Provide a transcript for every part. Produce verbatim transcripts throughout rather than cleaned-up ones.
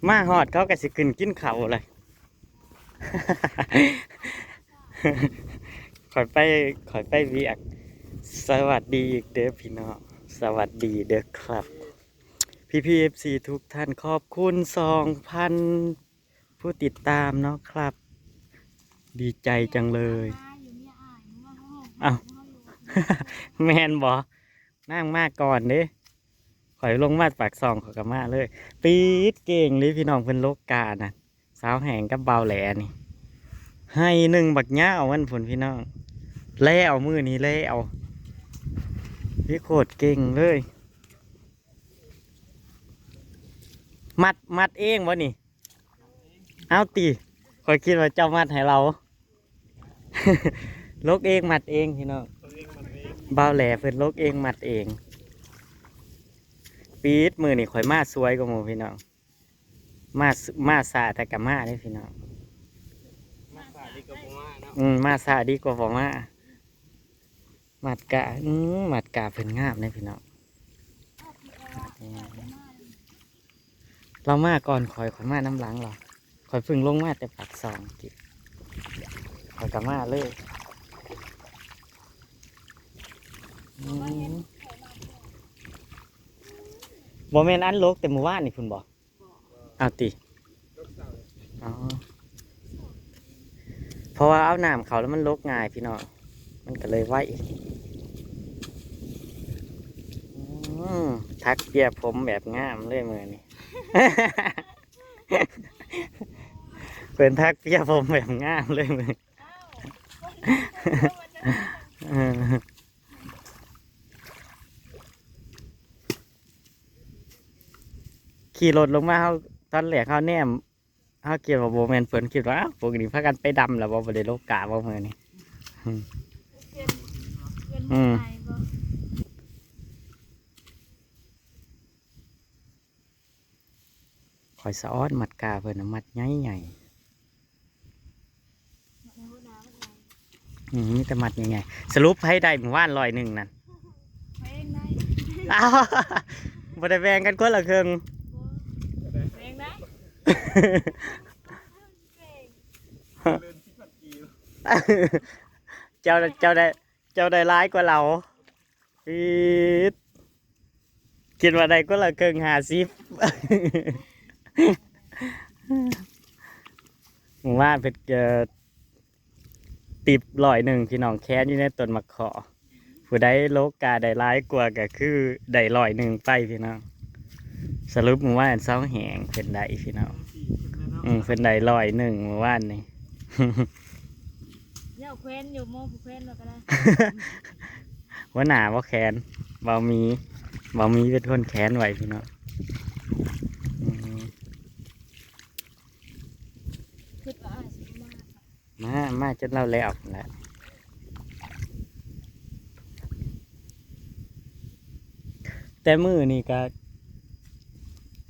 มาฮอดเขาก็สิขึ้นกินข้าวเลย ข่อยไป ข่อยไปเวียก สวัสดีอีกเด้อพี่น้อง สวัสดีเด้อครับ พี่พีเอฟซีทุกท่าน ขอบคุณสองพันผู้ติดตามเนาะครับ ดีใจจังเลย อ้าว แม่นบ่ นางมาก่อนเด้ ข่อยลงมาปากซองข่อยก็มาเลย ปิดเก่งเลยพี่น้อง เพิ่นลกกาน่ะ สาวแหงกับเบาแหลนี่ ให้หนึ่งบักย่าวมันพุ้นพี่น้อง แล้วมื้อนี้แล้ว พี่โคตรเก่งเลย มัด มัดเองบ่นี่ เอาติ ข่อยคิดว่าเจ้ามัดให้เรา ลกเองมัดเองพี่น้อง เบาแหลเพิ่นลกเองมัดเอง ปีดมื้อนี้ข่อยมาสวยกว่าหมู่พี่น้อง มาส- มาสาแต่กะมาเด้พี่น้อง มาสาดีกว่าบ่มาเนาะ อืม มาสาดีกว่าบ่มา มัดกะ อืม มัดกะเพิ่นงามเด้พี่น้อง เรามาก่อนข่อย ข่อยมาน้ำหลังเรา ข่อยเพิ่งลงมาแต่ปากซองกิข่อยก็มาเลย อืม บ่แม่นอันลกแต่มื้อวานนี่พุ้นบ่ เอาติ อ๋อ เพราะว่าเอาน้ำเขาแล้วมันลกง่ายพี่น้อง มันก็เลยไว อืม ถักเปียผมแบบงามเลยมื้อนี้ เพิ่นถักเปียผมแบบงามเลยมื้อ เออ ขี่รถลงมา เฮา ตอนแรกเฮาแนม เฮาคิดว่าบ่แม่นเพิ่น คิดว่า อ้าว พวกนี้พากันไปดำแล้วบ่ บ่ได้ลกกาบ่มื้อนี้ อืม เปลี่ยน เปลี่ยน อืม ใหม่บ่ ข่อยสะออนมัดกาเพิ่นน่ะ มัดใหญ่ๆ อืม มีแต่มัดใหญ่ๆ สรุปไผได้มื้อวานร้อยหนึ่งนั่น แบ่งได้ อ้าว บ่ได้แบ่งกันคนละครึ่ง แบ่งได้ เจ้า เจ้าได้ เจ้าได้หลายกว่าเรา อีด คิดว่าได้คนละครึ่ง ห้าสิบ หมู่บ้านเพิ่นเกิด ติบร้อยหนึ่งพี่น้อง แขวนอยู่ในต้นมะขอ ผู้ใดลกกาได้หลายกว่าก็คือได้ร้อยหนึ่งไปพี่น้อง สรุปมื้อวานเซาแหงเพิ่นได้พี่น้อง อืม เพิ่นได้ร้อยหนึ่งมื้อวานนี่ เดี๋ยวแขวนอยู่ หมอผู้แขวนว่าก็ได้ หัวหน้าบ่แขวน บ่มี บ่มีเป็นคนแขวนไว้พี่น้อง อืม คิดว่าอ้ายสิมา มา มาจนเราแล้วแหละ แต่มื้อนี้ก็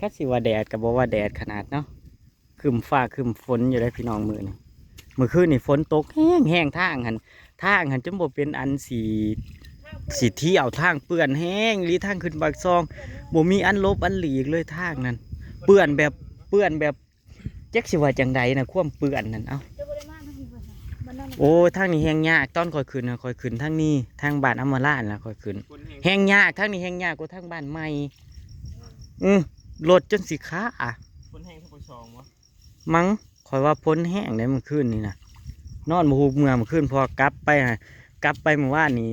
คันสิว่าแดดก็บ่ว่าแดดขนาดเนาะ ครึ้มฟ้าครึ้มฝนอยู่เด้อพี่น้องมื้อนี้ มื้อคืนนี่ฝนตกแฮงๆ ทางหั่น ทางหั่นจนบ่เป็นอันสิ สิเที่ยว ทางเปื้อนแฮงอีหลี ทางขึ้นปากซอง บ่มีอันหลบอันหลีกเลยทางนั้น เปื้อนแบบ เปื้อนแบบ จักสิว่าจั่งใดนะ ความเปื้อนนั่น เอ้า เจ้าบ่ได้มาทางนี้บ่ซะ บ้านนั้นน่ะ โอ้ย ทางนี้แฮงยาก ตอนข่อยขึ้นน่ะ ข่อยขึ้นทางนี้ ทางบ้านอำมาลานั่นล่ะข่อยขึ้น ฝนแฮง แฮงยาก ทางนี้แฮงยากกว่าทางบ้านใหม่ อือ รถจนสิคา ฝนแฮงเท่าปากซองบ่ มั้ง ข่อยว่าฝนแฮงเด้มื้อคืนนี่นะ นอนบ่ฮู้เมื่อมื้อคืน เพราะว่ากลับไปหะ กลับไปมื้อวานนี่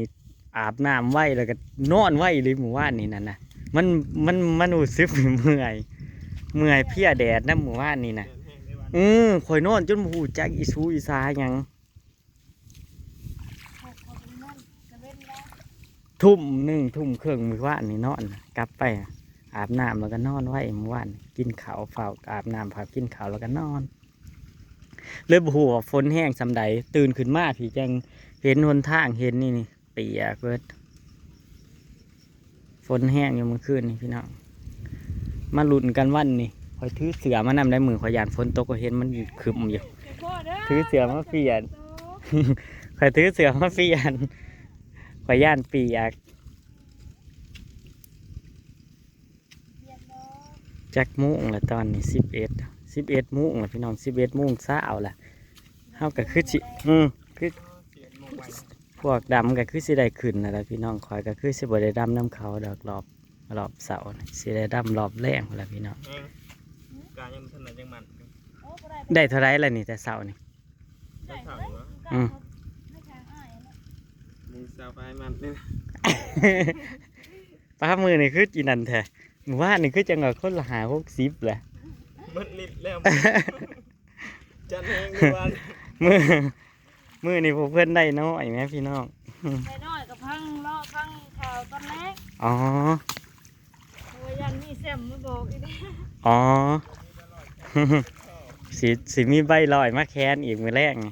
อาบน้ำไว้แล้วก็นอนไว้อีหลีมื้อวานนี่นั่นน่ะ มัน มัน มันรู้สึกเมื่อย เมื่อยเพลียแดดนำมื้อวานนี่น่ะ เออ ข่อยนอนจนบ่ฮู้จักอีสูอีสาหยัง ทุ่มหนึ่ง ทุ่มครึ่งมื้อวานนี่นอน กลับไปอาบน้ำแล้วก็นอนไว้มื้อวาน กินข้าว ฟ้าวอาบน้ำ ฟ้าวกินข้าวแล้วก็นอน เลยบ่ฮู้ว่าฝนแฮงส่ำใด ตื่นขึ้นมาพี้จั่งเห็นหนทาง เห็นนี่นี่ เปียกเบิด ฝนแฮงอยู่เมื่อคืนนี่พี่น้อง มาลุ้นกันวันนี้ ข่อยถือเสื้อมานำได้ มื้อข่อยย้านฝนตก ข่อยเห็นมันครึ้มอยู่ ถือเสื้อมาเปียก ข่อยถือเสื้อมาเปียก ข่อยย้านเปียก จักโมงละตอนนี้ สิบเอ็ด สิบเอ็ดโมงละพี่น้อง สิบเอ็ดโมงเช้าละ เฮาก็คือสิ อืม คือ พวกดำก็คือสิได้ขึ้นแล้วล่ะพี่น้อง ข้อยก็คือสิบ่ได้ดำนำเขาดอก รอบ รอบเช้านี่ สิได้ดำรอบแลงแล้วพี่น้อง แฮงกายังบ่ทันได้จังมัน ได้เท่าไรล่ะนี่แต่เช้านี่ ได้เท่าไหร่วะ อืม มึงเช้าไปมันนี่ ปลามื้อนี่คือกินนั่นแท้ มื้อวานนี่คือจังว่าคนละห้าหกสิบแหละ หมดฤทธิ์แล้ว จัดแฮงดีกว่า มื้อ มื้อนี่พวกเพิ่นได้น้อยแหมพี่น้อง ได้น้อยก็พังเลาะพังข่าวตอนแรก อ๋อ โอ้ย ย่านมีแซมมาบอกอีกแล้ว อ๋อ สิ สิมีใบลอยมาแคนอีกมื้อแลงนี่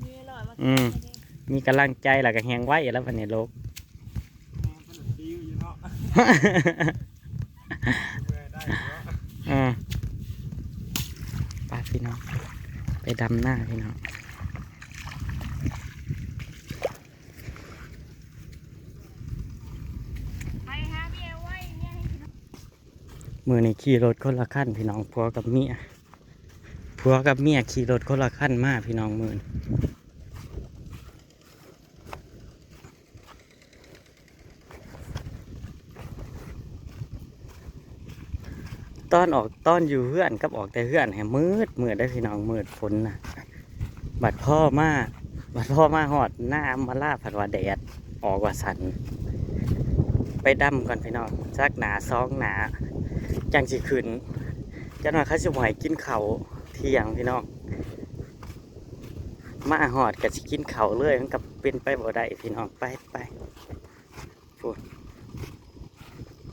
มีลอยมา อืม แคนอีก มีกำลังใจแล้วก็แฮงไวแล้วบัดนี้โลก แม่งมันดีอยู่เนาะ เมื่อยได้อยู่เนาะ อ่า ไปพี่น้อง ไปดำหน้าพี่น้อง ไปหาเบียร์ไว้เนี่ย มื้อนี้ขี่รถคนละคันพี่น้อง ผัวกับเมีย ผัวกับเมียขี่รถคนละคันมาพี่น้องมื้อนี้ ตอนออก ตอนอยู่เฮือนกับออกแต่เฮือนแหมมืด มืดได้อพี่น้อง มืดฝนน่ะ บัดพ้อมา บัดพ้อมาฮอดหน้าอัมมาลาผัดว่าแดดออกว่าสัน ไปดำก่อนพี่น้อง สักหนาสองหนา จังสิขึ้น จังหน่อยเขาสิบ่ให้กินข้าวเที่ยงพี่น้อง มาฮอดก็สิกินข้าวเลย มันก็เป็นไปบ่ได้พี่น้อง ไป ไป พูด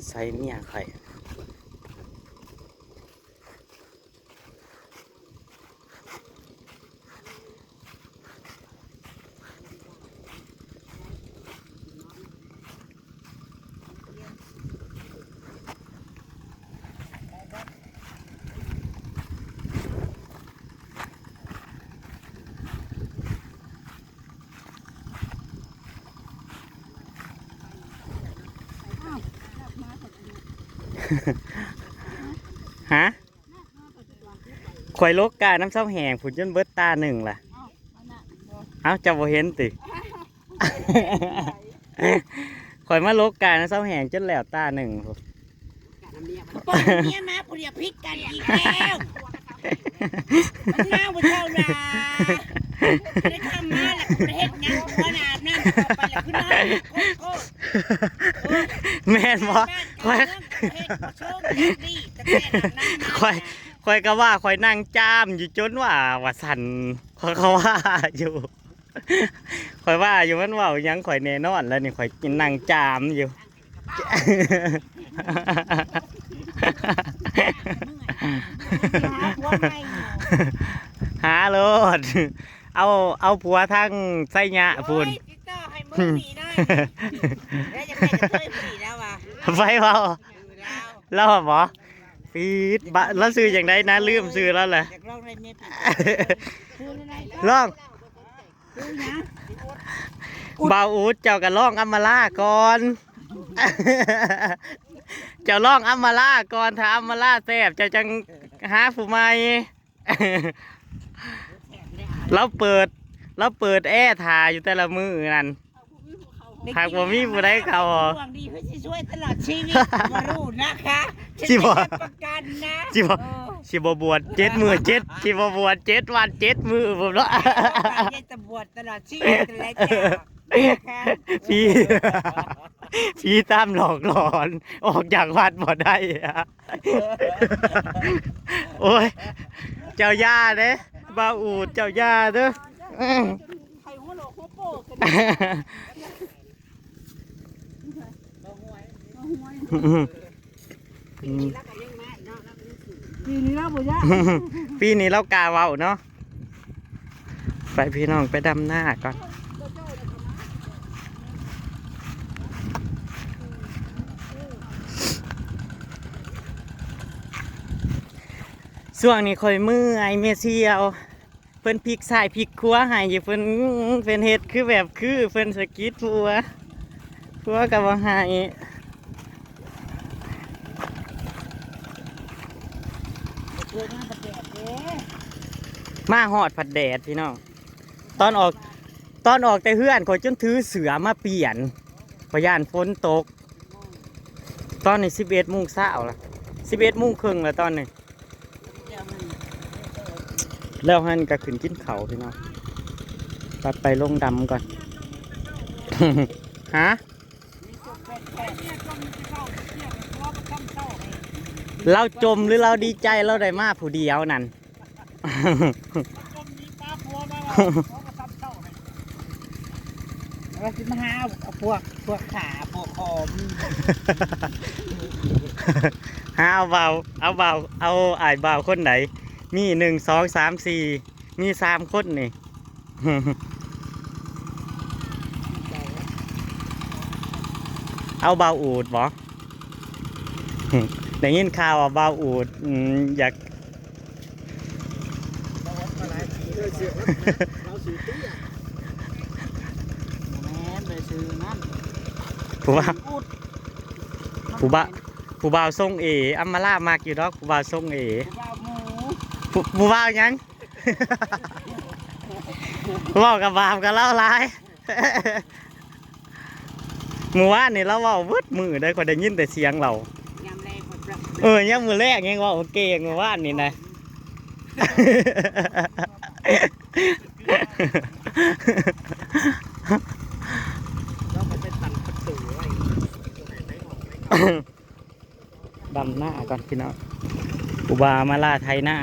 ใส่เมียข่อย ฮะ ข่อยลกกาน้ำเศร้าแหงผุนจนเบิดตาหนึ่งล่ะ เอ้า เจ้าบ่เห็นติ ข่อยมาลกกาน้ำเศร้าแหงจนแล้วตาหนึ่งพุ้น ปล่อยเมียมาผู้เดียวผิดกันอีกแล้ว มันเน่าบ่เท่าหลาไม่ได้ทำมาแล้วกูไปเฮ็ดงานหัวหน้านั่นต่อไปแล้วคือนอนโคตรโคตร แม่นบ่ บ้าน ข่อย เมืองเฮ็ดโชคดีแต่แค่นั้นนะ ข่อย ข่อยก็ว่าข่อยนั่งจามอยู่จนว่า ว่าสั่น ข่อยก็ว่าอยู่ ข่อยว่าอยู่มันเว้าหยังข่อยแน่นอนแล้วนี่ข่อยนั่งจามอยู่ หาผัวใหม่อยู่ หาโลด เอา เอาผัวทางไสยะพุ้น โอ้ย ติดต่อให้มึงหนีหน่อย แล้วจะไปกระเทยผู้หนีแล้ววะ ไปเว้า อยู่ลาว เล่าบ่ ปีดบะ แล้วชื่อจั่งใดนะ ลืมชื่อแล้วแหละ อยากลองได้เมียปีด ชื่ออะไร ลอง ชื่อหยัง บ่าวอู๊ดเจ้าก็ลองอำมาลาก่อน เจ้าลองอำมาลาก่อน ถ้าอำมาลาแซ่บเจ้าจังหาผู้ใหม่ เราเปิด เราเปิดแอร์ถ่าอยู่แต่ละมื้อนั่น หากบ่มีผู้ใดเข้า ดวงดีเพื่อสิช่วยตลอดชีวิต บ่รู้นะคะ สิบ่ ฉันเป็นประกันนะ สิบ่ เออ สิบ่บวชเจ็ดมื้อเจ็ด สิบ่บวชเจ็ดวันเจ็ดมื้อพุ้นเนาะ ยายจะบวชตลอดชีวิตเลยจ้ะ นะคะ ผี ผีตามหลอกหลอน ออกจากวัดบ่ได้อะ โอ้ย เจ้าอย่าเด้ บ่าวอู๊ด เจ้าอย่าเด้อ อืม ไข่หัวโหลกหัวโปกกัน อืม อืม ปีนี้เราบ่ยาก ปีนี้เรากล้าเว้าเนาะ ไปพี่น้องไปดำหน้าก่อน ช่วงนี้ข่อยเมื่อย แม่เสี่ยว เพิ่นพลิกซ้ายพลิกขวาให้อยู่ เพิ่น เพิ่นเฮ็ดคือแบบคือเพิ่นสะกิดผัว ผัวก็บ่ให้ เกิดมาประแดดเด้ มาฮอดผัดแดดพี่น้อง ตอนออก ตอนออกแต่เฮือนข่อยจนถือเสื้อมาเปลี่ยน เพราะย่านฝนตก ตอนนี้สิบเอ็ดโมงเช้าละ สิบเอ็ดโมงครึ่งแล้วตอนนี้ แล้วหั่นก็ขึ้นกินข้าวพี่น้อง ตัดไปลงดำก่อน ฮะ เราจมหรือเราดีใจเราได้มาผู้เดียวนั่น จมมีป้าผัวมาแล้ว เขาก็ซ้ำเศร้าให้ แล้วสิมาหาพวก พวกขาพวกคอม หาเอาบ่าว เอาบ่าว เอาอ้ายบ่าวคนไหน มีหนึ่ง สอง สาม สี่ มีสามคนนี่ เอาบ่าวอูดบ่ ได้ยินข่าวว่าบ่าวอูด อืม อยาก แม่นไปซื้อนั่น ผู้บ่าว ผู้บ่าว ผู้บ่าวทรงเอ อำมาลามากอยู่ดอก ผู้บ่าวทรงเอ ผู้บ่าวหมู ผู้ ผู้บ่าวหยัง เว้ากับบาปกับเล่าหลาย มื้อวานนี่เราเว้าเบิดมื้อเด้อ ข้อยได้ยินแต่เสียงเรา ยามแลงข้อยปรับ เออ ยามมื้อแลงยังเว้าเก่ง มื้อวานนี่นะ เราก็ไปตันประตูไว้ ดำหน้าก่อนพี่น้อง ผู้บ่าวมาล่าไถนา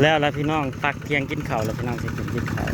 แล้วล่ะพี่น้อง พักเที่ยงกินข้าวแล้วพี่น้อง สิกิน กินข้าว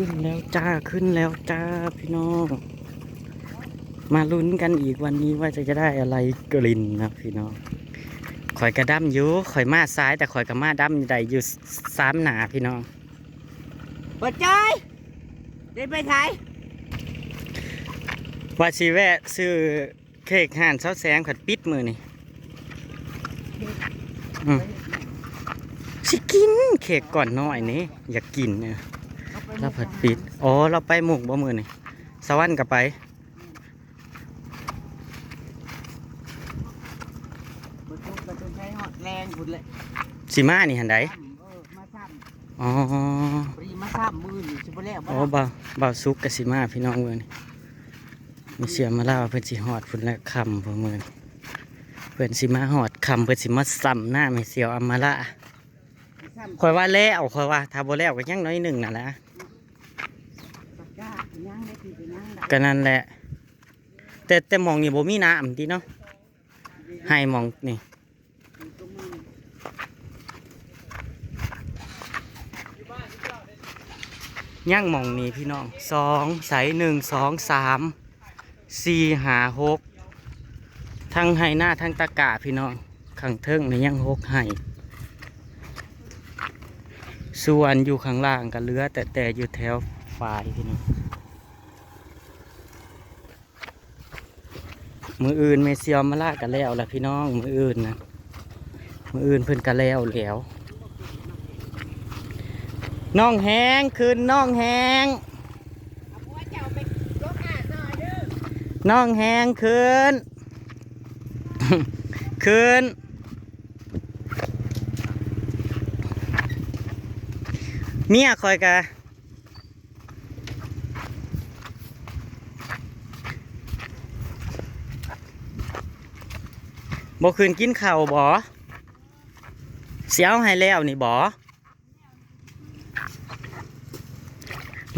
ขึ้นแล้วจ้า ขึ้นแล้วจ้าพี่น้อง มาลุ้นกันอีกวันนี้ว่าจะ จะได้อะไรกินนะพี่น้อง ข่อยกะดำอยู่ ข่อยมาสาย แต่ข่อยกะมาดำได้อยู่สามหน้าพี่น้อง บ่จอย ได้ไปไส ว่าสิแวะซื้อเค้กฮ้านสาวแสง ผัดปิดมื้อนี่ อืม สิกินเค้กก้อนน้อยนี่ อยากกินเนี่ย ลาวผัดปิด อ๋อ ลาวไปมุกบ่มื้อนี่ สวรรค์กะไป บ่จบก็จนไปฮอดแลงพุ้นแหละ สิมานี่หั่นใด เออ มาซ้ำ อ๋อ พอดีมาซ้ำมื้อนี่สิบ่แล้วบ่ อ๋อ ล่ะ บ่าว บ่าวสุกกะสิมาพี่น้องมื้อนี่ มีเสียมาลาวเพิ่นสิฮอดพุ้นแหละ ค่ำพุ้นมื้อนี่ เพิ่นสิมาฮอดค่ำ เพิ่นสิมาซ้ำหน้าแม่เสี่ยวอำมาลา ซ้ำ ข่อยว่าแล้ว ข่อยว่าถ้าบ่แล้วก็ยังน้อยหนึ่งนั่นแหละ ก็นั่นแหละ แต่ แต่หม่องนี่บ่มีน้ำติเนาะ ไฮ่หม่องนี่ ยังหม่องนี่พี่น้อง สอง ใส หนึ่ง สอง สาม สี่ ห้า หก ทั้งไฮ่นาทั้งตะกร้าพี่น้อง ข้างเทิงนี่ยังหกไฮ่ ส่วนอยู่ข้างล่างก็เหลือแต่ แต่อยู่แถวฝายพี่น้อง มื้ออื่นแม่เสี่ยวมาลาก็แล้วล่ะพี่น้อง มื้ออื่นนะ มื้ออื่นเพิ่นก็แล้วแล้ว น้องแฮงขึ้น น้องแฮง เอาผัวเจ้าไปลบหน้าซอยเด้อ น้องแฮงขึ้น ขึ้น เมียข่อยกะ บ่ขึ้นกินข้าวบ่ สิเอาให้แล้วนี่บ่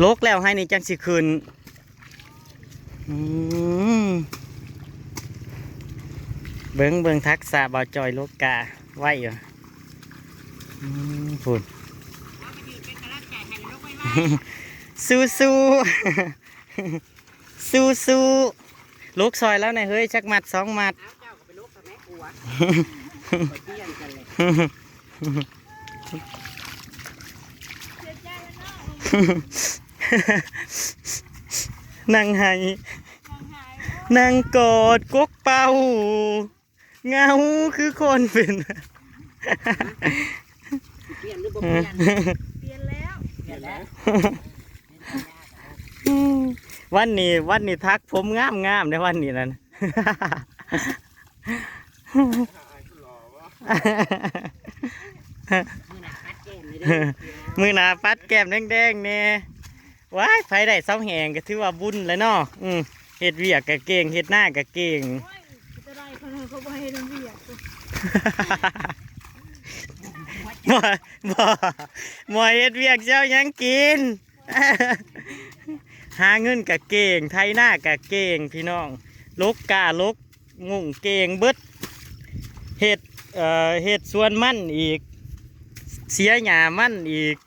ลกแล้วให้นี่จังสิขึ้น อืม เบิ่ง เบิ่งทักษะบ่าวจอยลกกาไว้อยู่ อืม พุ้น เอาไปยืนเป็นกำลังใจให้ลูกไวๆ สู้สู้ สู้สู้ ลูกซอยแล้วนายเฮ้ย จักหมัดสองหมัด เอาเจ้าก็ไปลบกับแม่ครัว ไปเปลี่ยนกันเลย นั่งไห้ นั่งกอดกกเป่า เหงาคือคนเป็น เปลี่ยนหรือบ่เปลี่ยน เปลี่ยนแล้ว เปลี่ยนแล้ว วันนี้ วันนี้ทักผมงามงามในวันนี้นั่น มือหนาปัดแก้มเลยเด้อ มือหนาปัดแก้มแดงๆแน่ ว้าย ไผได้เสาแหงก็ถือว่าบุญแล้วเนาะ อืม เฮ็ดเวียกก็เก่ง เฮ็ดนากะเก่ง โอ้ย จะได้คนเขาบ่ให้เฮ็ดเวียก บ่ บ่ บ่เฮ็ดเวียกเจ้ายังกิน หาเงินกะเก่ง ไถนากะเก่ง พี่น้อง ลกกาลกงุ่งเก่งเบิด เฮ็ด เอ่อ เฮ็ดสวนมันอีก เสียหญ้ามันอีก ส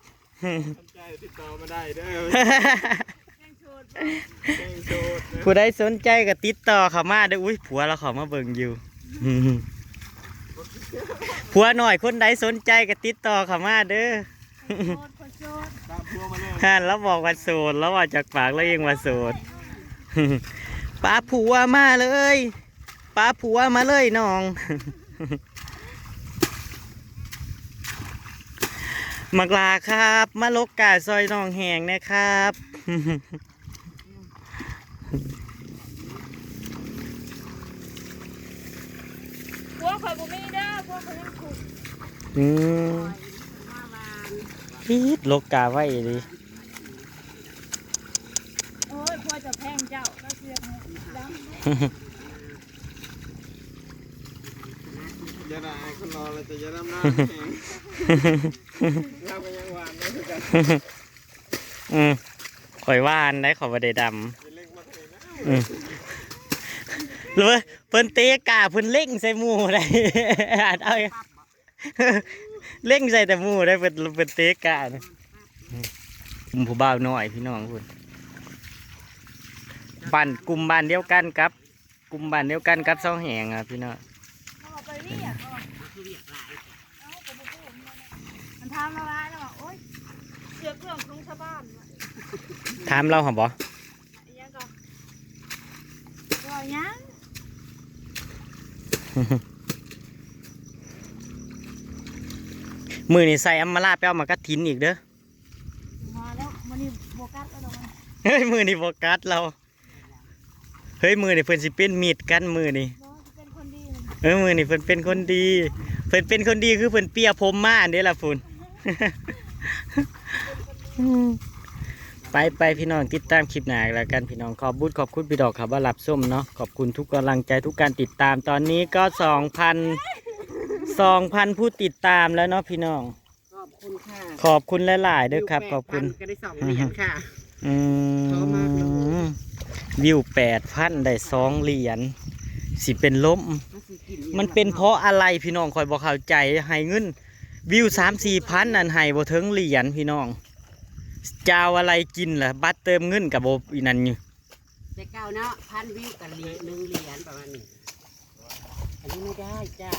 นใจติดต่อมาได้เด้อ ยังโสดบ่ ยังโสดนะ ผู้ใดสนใจก็ติดต่อเข้ามาเด้อ อุ้ย ผัวเราเข้ามาเบิ่งอยู่ ผัวน้อยคนใดสนใจก็ติดต่อเข้ามาเด้อ โสด คนโสด ตามผัวมาเลย ฮะ เราบอกว่าโสด เราว่าจากปากเราเองว่าโสด ปาผัวมาเลย ปาผัวมาเลยน้อง มักลาครับ มาลกกาซอยน้องแหงนะครับ ผัวข่อยบ่มีเด้อ ผัวข่อยยังคุก อืม หน้าบ้าน ปี๊ดลกกาไว้ดี โอ้ย ผัวจะแพงเจ้า ก็เสียงดัง อย่าด่าคนรอเลย แต่อย่าดำหน้าแหง เราก็ยังหวานได้คือกัน อืม ข่อยหวานได้ ข่อยบ่ได้ดำ อย่าเล่งมาทะเลนะ อืม หรือว่าเพิ่นเตะกา เพิ่นเล่งใส่หมู่ได้ เอา เล่งใส่แต่หมู่ได้ เพิ่น เพิ่นเตะกานะ อืม ผู้บ่าวน้อยพี่น้องเพิ่น บ้าน กลุ่มบ้านเดียวกันกับ กลุ่มบ้านเดียวกันกับซองแหงอ่ะพี่น้อง เขาเอาไปเรียกเอา เอาก็บ่พูดมันนะ มันถามเราหลายแล้วว่า โอ๊ย เสือเกลื่อนของชาวบ้านว่ะ ถามเราหรอบ่ อิหยังก็ ว่าหยัง มื้อนี้ใส่อำมาลาไปเอาหมากกะถินอีกเด้อ มาแล้ว มื้อนี้บ่กัดแล้วดอกมัน เฮ้ย มื้อนี้บ่กัดเรา เฮ้ย มื้อนี้เพิ่นสิเป็นมิตรกันมื้อนี้ บ่ สิเป็นคนดีมัน เออ มื้อนี้เพิ่นเป็นคนดี เพิ่นเป็นคนดีคือเพิ่นเปียผมมาอันเด้ล่ะพุ้น ไปไปพี่น้อง ติดตามคลิปหน้าแล้วกันพี่น้อง ขอบบุญขอบคุณพี่ดอกครับว่ารับชมเนาะ ขอบคุณทุกกำลังใจทุกการติดตาม ตอนนี้ก็สองพัน สองพันผู้ติดตามแล้วเนาะพี่น้อง ขอบคุณค่ะ ขอบคุณหลายๆเด้อครับ วิวแปดพัน ขอบคุณ ก็ได้สองเหรียญค่ะ อืม ชอบมากเลย วิวแปดพันได้สองเหรียญ สิเป็นลม มันสิกินอีหยัง มันเป็นเพราะอะไรพี่น้อง ข่อยบ่เข้าใจ ให้เงินวิวสามสี่พัน นั่นให้บ่ถึงเหรียญพี่น้อง จะเอาอะไรกินล่ะ บัตรเติมเงินก็บ่อีนั่นอยู่ แต่เก่าเนาะ พันวิวก็เหรียญ หนึ่งเหรียญประมาณนี้ อันนี้ไม่ได้จ้า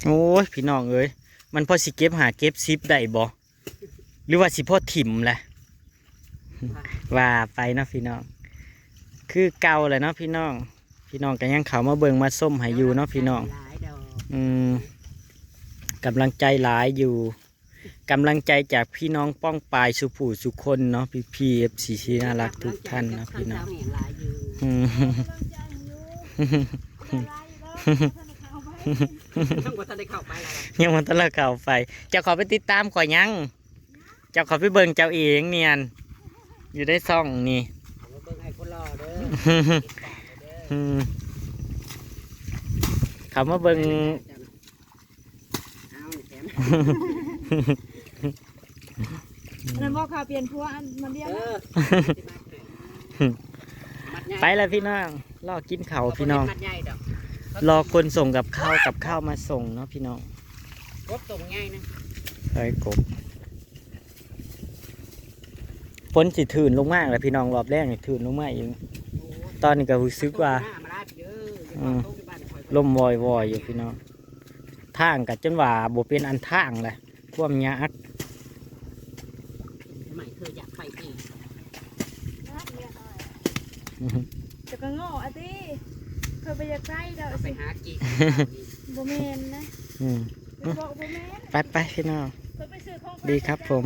โอ้ย พี่น้องเอ้ย มันพอสิเก็บห้าเก็บสิบได้บ่ หรือว่าสิพอถิ่มแหละ ว่าไปเนาะพี่น้อง คือเก่าแหละเนาะพี่น้อง พี่น้องก็ยังเข้ามาเบิ่งมาชมให้อยู่เนาะพี่น้อง หลายดอก อืม กำลังใจหลายอยู่ กำลังใจจากพี่น้องป้องปายสุผู้สุคนเนาะ พี่ๆ เอฟซี ที่น่ารักทุกท่านเนาะพี่น้อง กำลังใจจากท่านสาวแห่งหลายอยู่ อืม ยังบ่ทันได้เข้าไปแล้ว ยังบ่ทันได้เข้าไป เจ้าขอไปติดตามข่อยยัง เจ้าขอไปเบิ่งเจ้าเองเนียน อยู่ในช่องนี่ เอามาเบิ่งให้คนรอเด้อ อืม เขามาเบิ่ง เอานี่แถม อันนั้นบ่ค่ะ เปลี่ยนผัวอันมาเลี้ยง เออ ไปแล้วพี่น้อง รอกินข้าวพี่น้อง มัดใหญ่ดอก รอคนส่งกับข้าว กับข้าวมาส่งเนาะพี่น้อง กบส่งใหญ่นะ ไอ้กบ ฝนสิถืนลงมาแล้วพี่น้อง รอบแรกนี่ถืนลงมาอีก ตอนนี้ก็รู้สึกว่า มาลาดเด้อ อืม ลมวอยๆอยู่พี่น้อง ทางก็จนว่าบ่เป็นอันทางเลย ความยาก ทำไมเธออยากไปเอง จะก็โง่อะติเคยไปอยากได้เด้อ เราไปหากิน บ่แม่นนะ อืม บอกบ่แม่น ไปไปพี่น้อง เคยไปซื้อของฝาก ดีครับผม